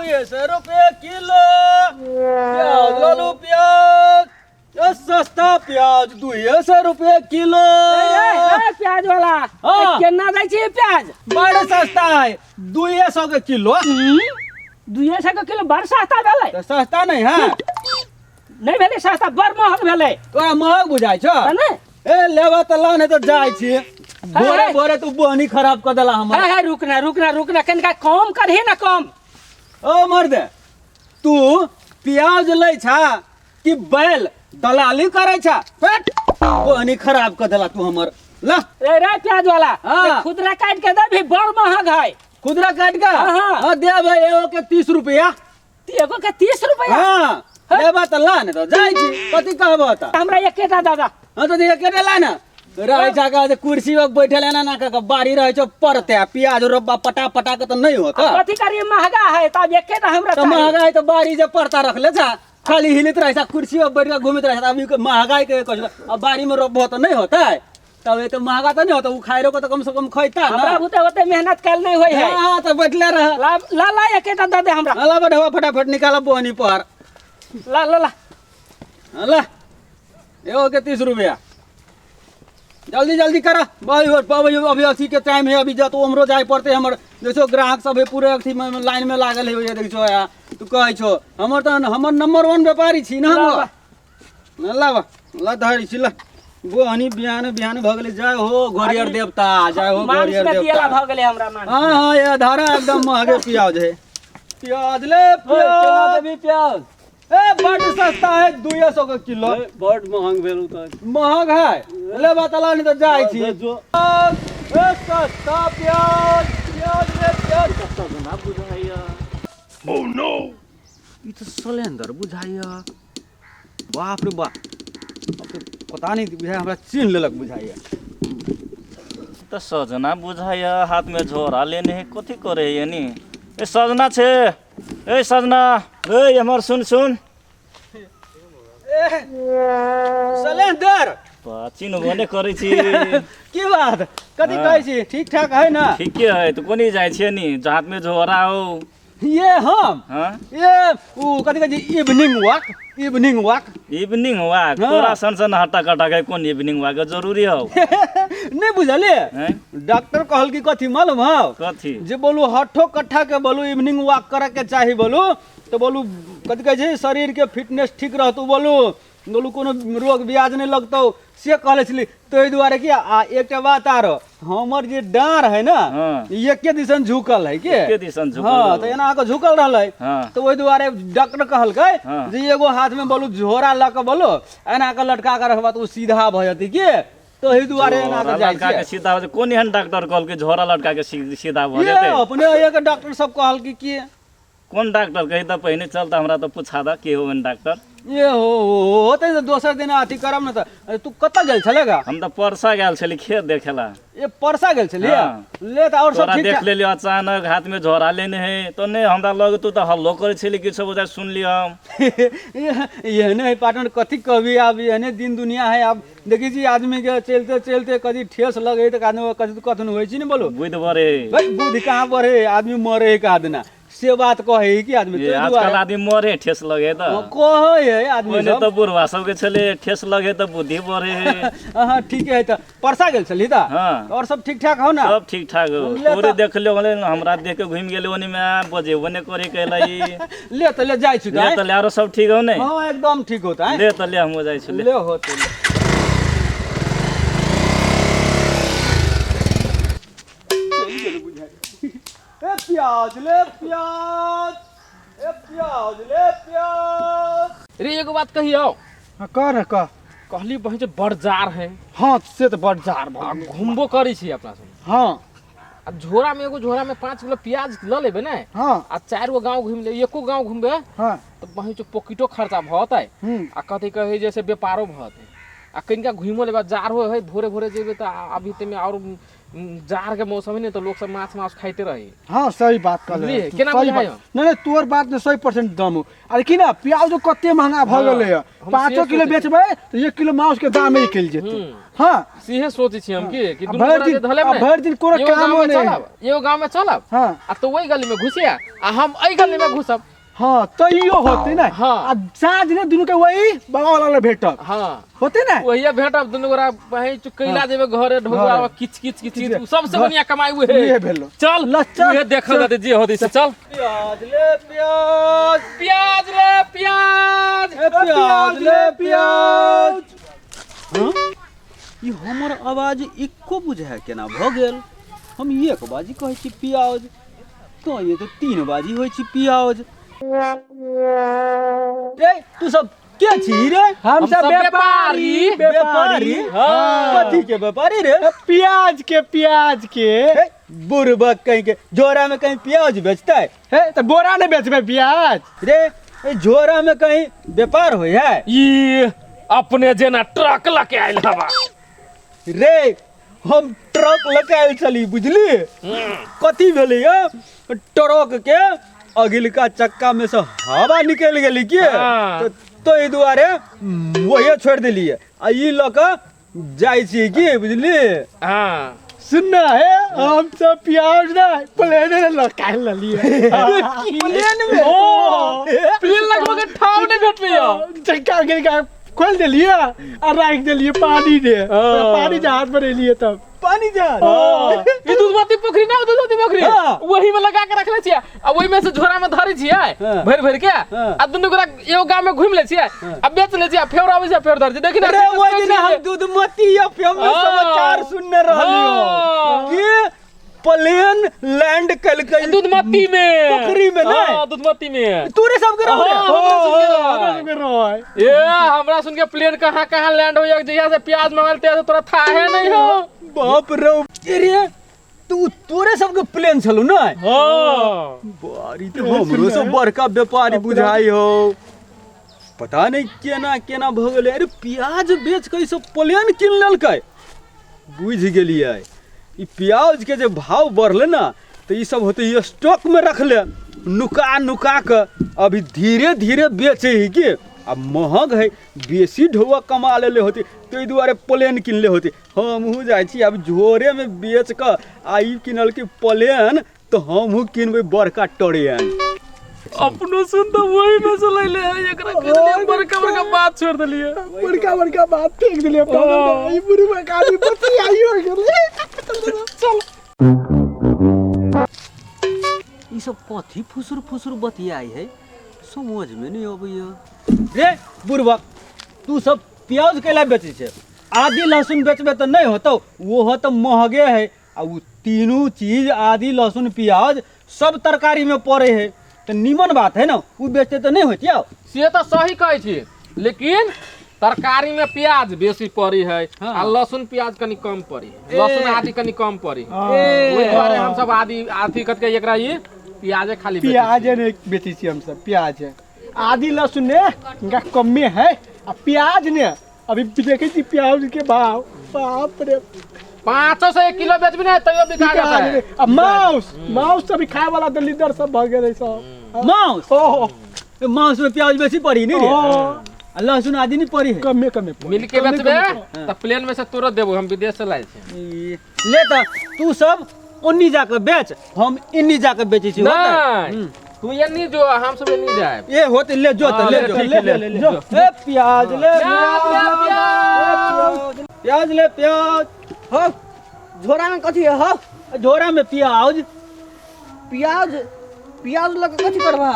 दुए सौ रुपये किलो। प्याज लालू प्याज, ए सस्ता प्याज 200 रुपये किलो। ए, ए, प्याज वाला। हाँ। ए, केना दै छी प्याज? बड़ सस्ता है, 200 के किलो। 200 के किलो बड़ सस्ता भेलै। तो सस्ता नहीं है? नहि भेलै सस्ता, बड़ महग भेलै। तोरा महग बुझाइ छौ? तऽ नहि। ए, लेबा तऽ ला, नहीं तो जाइ छी। भोरे हे। भोरे तू बोहनी खराब कर देला हमर। हे हे, रुकना रुकना रुकना, कनिका कम करही ना कम। ओ मर्द, तू प्याज लै छा कि बैल दलाली करै छा? हट, बोहनी खराब कर देला तू हमर, ला। रे रे प्याज वाला। हाँ। ए, खुदरा काट के दे भी, बड़ महग है। खुदरा काट के? हाँ, हाँ। हाँ, दे भाई, एगो के 30 रुपया। एगो के 30 रुपया? हाँ, लेबा तऽ ला, ने तो जाइ छी। कथी कहबो तऽ? हमरा एकेटा दादा। हाँ, तो एकेटा ला ना। रहै छा का कुर्सी पर बैठल एना ना का बाड़ी रहै छौ पड़ते आ प्याज रोपबा पटा पटा के तऽ नहीं होता। कथी करिए, महगा है तब एकेटा हमरा तऽ चाही। महगाई तऽ बाड़ी जे पड़ता रखले छा, खाली हिलित रहै छा, कुर्सी पर बैठ के घूमित रहै छा। अभी के महगाई के कहै छौ, अब बाड़ी में रोपबो तऽ नहीं होता है, तब ये तो महंगा तऽ नहीं होता, उखाड़ो के तऽ कम से कम खैता हमरा ना। बुते ओते मेहनत कल नहीं होई है। हाँ, तऽ बैठले रह। ला ला ला, एकेटा दे दे हमरा। ला बढ़वा, फटाफट निकाल बोहनी पर। ला ला ला। ला, एगो के 30 रुपया। जल्दी जल्दी करा भाई, अभी अभी अथी के टाइम है, अभी जा तो उमरो जाए पड़ते। हमर देखो ग्राहक सब है पूरे अथी में लाइन में लागल है। देखो या तू कहै छो, हमर तऽ हमर नंबर वन व्यापारी छी ने हम। ला बा, ला धरी छी, ला बोहनी। बिहान बिहान भऽ गेलै। जय हो घोरियर देवता, जय हो मांस घोरियर में दियला देवता। भऽ गेलै हमरा मांस। हाँ हाँ, ये धारा एकदम महगे प्याज है। प्याज ले प्याज। देबी प्याज? ए, बड सस्ता है, 200 के किलो। बड महंग भेल तऽ। महग है, ले बतला, नहीं तो जाइ छी। जो। ए सस्ता प्याज, प्याज रे प्याज। सजना बुझाइया। ई तऽ सिलेंडर बुझाइया। बाप रे बाप, अब तऽ पता नहीं, बुझाइ हमरा चिन्ह लेलक बुझाइया। तऽ सजना बुझाइया, हाथमे झोरा लेने है, कथी करे है नि? ए सजना छे, ए सजना, ए हमर सुन सुन। A cylinder. चिन्हबो नहि करै छी। की बात, कथी? हाँ। कहै छी, ठीक ठाक है ना? ठीके है। तऽ कोनी जाइ छियै नि, हाथमे झोरा हो? ये हम हाँ। ये उ कथी कहै छै, evening walk, evening walk. Evening walk? हाँ। तोरा सन सन हट्टा कट्टा के कोन इवनिंग वॉक के जरूरी हौ? नहीं बुझलिए? हैं? डॉक्टर कहल की कथी मालूम हौ? कथी? जे बोलू हट्ठो कट्ठा के बोलू इवनिंग वॉक करे के चाही। बोलू तऽ बोलू कथी कहै छै, शरीर के फिटनेस ठीक रहतौ, बोलू बोलू कोनो रोग ब्याज नहि लगतौ, से कहले छली। ताहि दुआरे कि आ एकटा बात आरो, हमर जे डाँड़ है ना, एके दिसन झुकल है के। एके दिसन झुकल हाँ। हौ। तऽ एना कऽ झुकल रहलै। तऽ ओहि दुआरे डॉक्टर कहलकै जे एगो हाथ में बोलू झोरा लऽ कऽ बोलू एना कऽ लटका कऽ रखबा तऽ ओ सीधा भऽ जेतै के, तऽ ओहि दुआरे एना झोरा कऽ जाइ लटका के छियै। सीधा हो जेतै? कोन एहन डॉक्टर कहलकै झोरा लटका के सीधा भऽ ये जेतै? अपने एक डॉक्टर सब कहलकै कि। कोन डॉक्टर कही तऽ पहिने चल तऽ हमरा तऽ पूछा दऽ के हो डॉक्टर। ये हो होतै तऽ दोसर दिन अथी करब ने। तऽ अरे, तू कतऽ गेल छलेगा? हम तऽ परसा गेल छली खेत देखेला। ये परसा गेल छलियै? हाँ। ले तऽ और सब तोरा ठीक देख ठाक? लेलियो अचानक, हाथ में झोरा लेने है तो नहीं हमरा लग, तू तऽ हल्लो करै छली, किछो बुझाइ सुनलियो हम। एहने है पार्टनर, कथी कहबी, आब एहने दिन दुनिया है। आब देखी छी आदमी के चलते चलते कभी ठेस लगे तऽ आदमी कथी कथन होइ छी ने बोलो। बुद्धि बड़े। भाई, बुद्धि कहाँ बढ़े, आदमी मरे है का दिना, से बात कहै है कि आदमी ये ताहि आजकल दुआरे आदमी मरे ठेस लगे तऽ। कहै है आदमी पहिने सब। तऽ बुढ़वा सबके छलै ठेस लगे तऽ बुद्धि बढ़े है। हाँ, ठीक है। तऽ परसा गेल छली तऽ? हाँ। और सब ठीक ठाक हो ना? सब ठीक ठाक हो। ले तोरे तऽ- देख लियो हमरा देख के घुमि गेलै ओनी में, बजेबो नहि करे कैला ई। ले तऽ ले, जाइ छी ले तऽ। तऽ ले, आरो सब ठीक हो ने? हाँ, एकदम ठीक होता है। ले तऽ ले, हमहूँ जाइ छी ले। ले होते ले। चलि गेल बुझाइ। ए प्याज ले प्याज, ए प्याज ले प्याज। रे, एगो बात कहियो? हाँ, कह न कह। कहली बहिन जे बड़ जार है। हाँ, से तऽ बड़ जार आ भऽ घुमबो करै छी अपना सब। आ झोरा में, एगो झोरा में 5 किलो प्याज लऽ लेबै ने आ चारि गो गाँव घुमि ले, एको गाँव घुमबै तऽ बहिन जो पॉकेटो खर्चा भऽ जेतै आ कथी कहै जे से व्यापारो भऽ जेतै आ कनिका घुमियो लेबै। जाड़ होइ है, भोरे भोरे जेबै तऽ अभी तमे आओर जाड़ के मौसम है ने तो लोग सब माछ मांस खाइते रही। हाँ सही बात कहले बुझलियै? तू, केना सही बुझाइ बात। नहीं नहीं तोर बात ने 100% दम हो। अरे की ना प्याज कते महंगा भ हाँ, गेलै है। हम 5 से किलो सोचै बेचबै तो 1 किलो मांस के दाम ही निकलि जेतै। हम्म। हाँ सीहे सोचै छी हम कि आ दुनू भरि गोरा जे दिन धलेब आ ने भरि दिन कोनो एगो गाँव कामो में नहि। चलब, एगो गाँव में चलब हाँ आ तो वही गली में घुसिया आ हम एहि गली में घुसब। हाँ तैयो होते ना। हाँ। आ साँझ ने दुनू के वही बाबा वाला लग भेटब। हाँ होते ना। वही भेटब दुनू गोरा वही चुकैला जेबे घरे ढोआ घरे। किच किच किच किच- किच सबसे घर- बढ़िया कमाई उहे उहे भेलो। चल ल चल, उहे देखल जेतै जे होतै से चल। प्याज ले प्याज, प्याज ले प्याज, ए प्याज ले प्याज। हाँ? ई हमर आवाज इको बुझाय केना भऽ गेल? हम एक बाजी कहै छी प्याज, तो ये तो 3 बाजी होइ छी प्याज। रे तू सब के छी रे? हम सब सब व्यापारी। व्यापारी। व्यापारी? हाँ। कथी के व्यापारी रे? प्याज के, प्याज के। हे, बुड़बक कहीं के झोरा में कहीं प्याज बेचता है? हे तो बोरा नहीं बेचबे प्याज रे, ए झोरा में कहीं व्यापार होय है? ई अपने जेना ट्रक लके आयल हवा रे। हम ट्रक लके आयल छली बुझली। कथी भेलै ये? ट्रक के अगिलका चक्का में से हवा निकलि गेली की, हाँ। तो एहि दुआरे वही छोड़ि देलियै आ ई लऽ कऽ जाइ छी की बुझली। हाँ सुनना है, हम सब प्याज ना प्लेन में लगा लेलिए। प्लेन में? ओ, प्लेन लगभग के ठाव नहीं भेटलै यौ। चक्का गिर के खोल देलिए आ राख देलिए पानी दे। पानी जहाज पर एलिए तब पानी जहाज। ओ, ई दूधमती पोखरी ना, दूधमती पोखरी हाँ। वही में लगा के रखले छियै आ वही में से झोरा में धरै छियै हाँ। भरि भरि के हाँ। आ दुनू गोरा एगो गांव में घुमि लै छियै आ बेच लै छियै आ फेर आबै छियै फेर धरै छियै। देखी ना, अरे सीधे ओहि दिन सोचि हम लियै। दूधमती एफएम में हाँ। समाचार सुनने रहलियो हाँ। कि प्लेन लैंड कलकै दूधमती में, पोखरी में नहीं? हाँ, दूधमती में। तोरे सब के रहो रे? हाँ, हमरा सुन के रहो। हमरा सुन के रहो। ए हमरा सुन के प्लेन कहाँ कहाँ लैंड होइया, जहिया से प्याज मंगाल तहिया से तोरा थाहे नहीं हो। बाप रे, अरे तू तोरे सबके प्लेन छलू ना? हाँ। बारी तो हमरो सब बड़का व्यापारी बुझाई हो, पता नहीं केना केना भऽ गेलै। अरे प्याज बेच के ई सब प्लेन कीन लेलकै। बुझि गेलियै ई प्याज के जे भाव बढ़लै ना तऽ ई सब होतै ई स्टॉक में रखले नुका नुका के अभी धीरे धीरे बेचे ही के आ महग है बेसी ढौआ कमा लेले होते ताहि दुआरे प्लेन किनले होते। हमहूँ जाइ छी अब झोरे में बेच कऽ आ ई किनलकै प्लेन तऽ हमहूँ किनबै बड़का ट्रेन। अपनो सुन तो वही में से लैले है, एकरा किनलिए बड़का बड़का बात छोड़ देलिए, बड़का बड़का बात फेंक देलिए अपना। ई बुढ़ी में काफी पति आई हो गेलै। चल ई सब कथी फुसुर फुसुर बतियाई है समझ में नहीं अबैया। रे बुढ़बक तू सब प्याज कैला बेचै छै? आदि लहसुन बेचबे तऽ नहीं होतौ, वो तऽ महगे है आ उ तीनू चीज आदि लहसुन प्याज सब तरकारी में पड़े है तऽ नीमन बात है ना, उ बेचते तऽ नहीं होती। आओ से तऽ सही कहै छी, लेकिन तरकारी में प्याज बेसी पड़ी है हाँ। आ लहसुन प्याज कनी कम पड़ी है, लहसुन आदि कनी कम पड़ी है। ए। ओहि दुआरे हम सब आदि आथी कथी के एकरा ई प्याजे खाली बेचै प्याज छियै। ने बेचै छी हम सब, प्याज है आदि लहसुन ने इनका कमे है आ प्याज ने अभी देखै छी प्याज के भाव बाप रे 500 1 किलो बेचबी ने तैयो बिका बिका जेतै। गेलै। आ माउस माउस अभी खाए वाला दलिदर सब भऽ गेलै सब। माउस? ओहो। ए, माउस में प्याज बेसी पड़ी नहीं रे? हाँ। आ लहसुन आदि नहीं पड़ी है? कमे कमे पड़ी। मिल के बेचबे तऽ प्लेन में से तुरंत देबो, हम विदेश से लायल छी। ई, ले तऽ तू सब ओन्नी जाके बेच, हम इन्नी जाके बेचै छी। होतै? नहीं, तू एन्नी जो, हम सब एन्नी जाएब। ए होते ले जो तऽ, ले हाँ, जो, ठीक ले, है, ले, ले, ले, जो। ए प्याज ले, प्याज ले, प्याज, प्याज ले, प्याज। हो, झोरा में कथी है? हो झोरा में प्याज। प्याज, प्याज लऽ कऽ कथी करबा?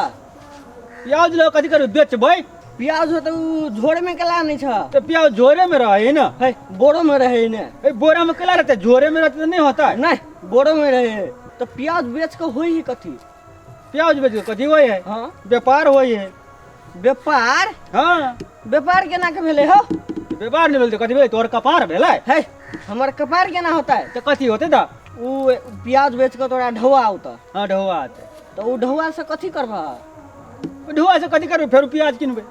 प्याज लऽ कथी करबै? बेचबै। प्याज हो तऽ उ झोरे में केला आनै छ? तऽ प्याज झोरे में रहै ने। है, बोरो में रहै ने। ए बोरा में केला रहतै? झोरे में रहतै तऽ नहीं होतै। नहीं, बोरो में रहै है। तऽ प्याज बेच कऽ होइ है कथी? प्याज बेच कऽ कथी होइ है? हाँ। व्यापार होइ है। व्यापार? हाँ। व्यापार केना के भेलै हो? व्यापार नहीं भेलै तऽ कथी भेलै? तोहर कपार भेलै? है, हमर कपार केना होतै? तऽ कथी होतै तऽ? उ प्याज बेच कऽ तोरा ढौआ औतऽ। हाँ, ढौआ औतै। तऽ उ ढौआ से कथी करबह? ढौआ से कथी करबै? फेर प्याज किनबै।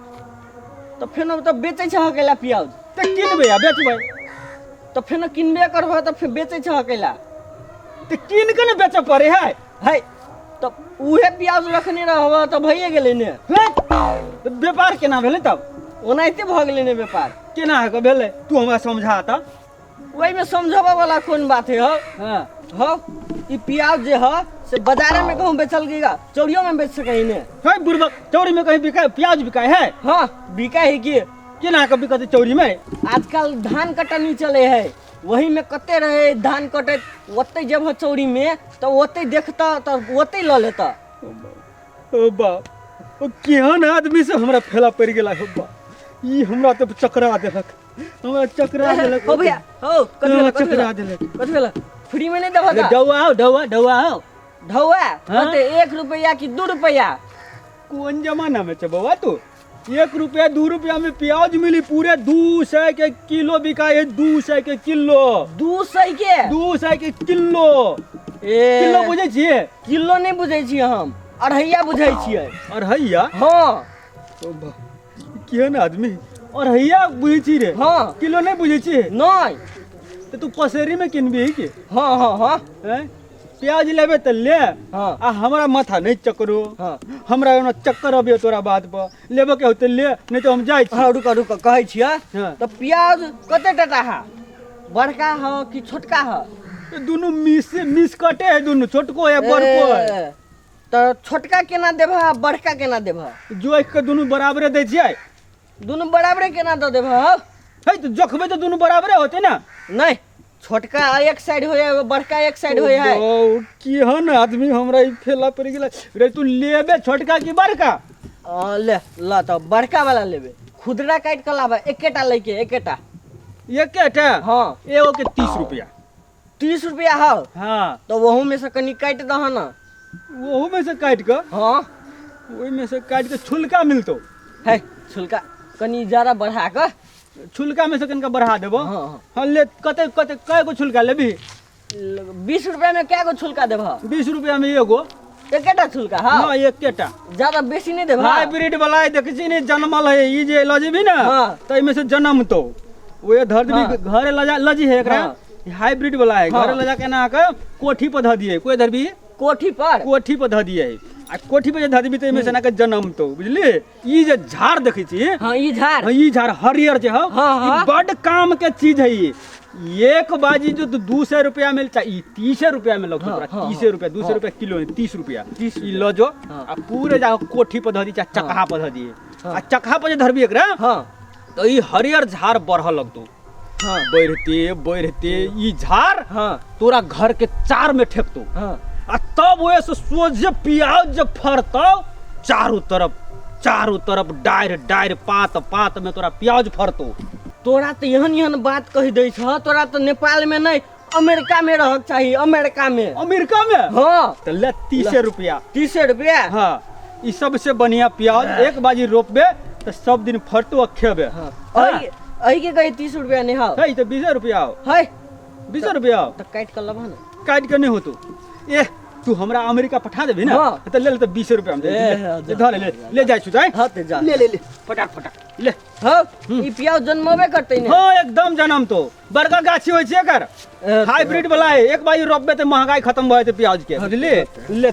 तऽ फेनो तऽ बेचै छह अकेला प्याज। तऽ किनबै आ बेचबै। तऽ फेनो किनबे करबह तऽ फेर बेचै छह अकेला। तऽ कीन के ने बेचऽ पड़े है। है तऽ उहे प्याज रखने रहब तऽ भइए गेलै ने। हे, तऽ व्यापार केना भेलै तब? ओनाहिते भऽ गेलै ने व्यापार। केना के भेलै तू हमरा समझा तऽ। ओहिमे समझबऽ वाला कोन बात है हौ? हाँ। हौ, ई प्याज जे ह से बाजारे में कहूँ बेचल गया, चौड़ियो में बेच सकै ने। है बुड़बक, चौड़ी में कहीं बिकाय प्याज बिकाय है? हाँ बिकाय है कि। केना के बिकत चौड़ी में? आजकल धान कटनी चले है, वही में कते रहे धान कटैत, ओते जब ह चौड़ी में तो ओते देखता तो ओते ल लेता। ओ बाप, ओ केहन आदमी से हमरा फेला पड़ गेला हो बाप, ई हमरा तो चकरा देलक, हमरा चकरा देलक। हो भैया हो, कथी भेला, कथी चकरा भेला? देलक। कथी भेला? फ्री में नहीं देबा अरे डौआ हो, डौआ, डौआ हो। ढौआ? हाँ? कते, 1 रुपया कि 2 रुपया? कोन जमाना में छे बौआ तू? 1 रुपया 2 रुपया में प्याज मिली, पूरे 200 के किलो बिकाय है, 200 के किलो। 200 के? 200 के किलो। ए। किलो बुझै छियै? किलो नहीं बुझै छियै हम, अढ़ैया बुझै छियै। अढ़ैया? हाँ। ओ बा, केहन आदमी, अढ़ैया बुझै छी रे? हाँ। किलो नहीं बुझै छियै? नहीं। तऽ तू पसेरी में किनबही की? हाँ, हाँ, हाँ। हैं? प्याज लेबे तऽ ले। हाँ। आ हमरा माथा नहीं चकरो। हाँ। हमरा ओना चक्कर अबे तोरा बात पर, लेबे के होते ले, नहीं तो हम जाइ छी। हाँ, रुक, रुक, कहै छियै। हाँ। तऽ प्याज कते टका है? बड़का है कि छोटका है? ए, दुनू मिस कटे है, दुनू छोटको है बड़को है। ए, तऽ छोटका केना देबह, बड़का केना देबह? जोखि के दुनू बराबरे दै छियै। दुनू बराबरे केना दऽ देबह हौ? है तऽ जोखबै तऽ दुनू बराबरे होतै ने। नहीं, छोटका एक साइड होय है, बड़का एक साइड होय है। ओ, केहन आदमी हमरा ई फेला पड़ि गेलै रे। तू लेबे छोटका कि बड़का? ले ल तऽ बड़का वाला लेबे, खुदरा काटि कऽ लाबे, एकेटा लैके, एकेटा। एकेटा? हाँ। एगो के 30 रुपया। 30 रुपया हौ? हाँ। तऽ ओहू में से कनी काटि दह न। ओहू में से काटि कऽ? हाँ। ओहि में से काटि कऽ छुलका मिलतौ। है छुलका कनी ज्यादा बढ़ा कऽ। छुलका में से कनिका बढ़ा देबो। हाँ, हाँ। हाँ, ले, कते, कते, कए गो छुलका लेबही? 20 रुपया में कए गो छुलका देबह? 20 रुपया में एगो। एकेटा छुलका? हाँ। हाँ, एकेटा। ज्यादा बेसी नहीं देबह? हाइब्रिड वाला है, देखै छी ने जनमल है, ई जे लऽ जेबही ने, हाँ। तऽ एहिमे से जनमतौ। ओहे धर देबही, हाँ। घरे लऽ जा, लऽ जइहे एकरा। हाँ। हाइब्रिड वाला है, हाँ। घरे लऽ जाके एना कऽ कोठी पर धऽ दियै। कोइ धरबी? कोठी पर? कोठी पर धऽ दियै। आ कोठी पर जे धऽ देबही तऽ एहिमे से एना कऽ जनमतौ, बुझली? ई जे झाड़ देखै छी, हाँ, ई झाड़। हाँ, ई झाड़ हरियर जे हौ, हाँ, ई हाँ। बड्ड काम के चीज है ई। एक बाजी जो तू 200 रुपया में चाहे, ई 30 रुपया में लगतौ हाँ, तोरा, हाँ, 30 हाँ। रुपया, 200 हाँ। रुपया किलो है, 30 रुपया। 30 ई लऽ जो, हाँ। आ पूरे जाके कोठी पर धऽ दी, चाहे चकहा पर धऽ दिए। हाँ। आ चकहा पर जे धरबी एकरा, हाँ। तऽ ई हरियर झाड़ बढ़ऽ लगतौ। हाँ। बढ़ते बढ़ते ई झाड़ हाँ। तोरा घर के चार में ठेकतौ। हाँ। आ तब ओहे से सोझे प्याज जे फड़तौ, चारू तरफ, चारू तरफ डारि डारि पात पात में तोरा प्याज फड़तौ। तोरा तऽ एहन एहन बात कहि दै छह, तोरा तऽ नेपाल में नहीं अमेरिका में रहक चाही, अमेरिका में। अमेरिका में? हाँ। तऽ ले 30 रुपया। 30 रुपया? हाँ, ई सबसे बढ़िया प्याज, एक बाजी रोपबे तऽ सब दिन फड़तौ आ खेबे। हाँ। एहि के कही 30 रुपया नहीं हौ? है तऽ 20 रुपया हौ। है। 20 रुपया हौ। तऽ काटि कऽ लेबह ने। काटि कऽ नहीं होतौ। ए, तू हमरा अमेरिका पठा देबही ने? हाँ। तऽ ले ले तऽ 20 रुपया हम दे ए, देबौ। हाँ, ले, धर ले, ले जाइ छु, जाइ। हाँ, तऽ जा। ले, ले, ले, फटाक, फटाक, ले। हौ, ई प्याज जनमबे करतै ने? हाँ, एकदम जनमतौ। बड़का गाछी होइ छै एकर। ए, हाइब्रिड वाला है, एक बार रोपबे तऽ महंगाई खत्म भऽ जेतै प्याज के, बुझली? ले।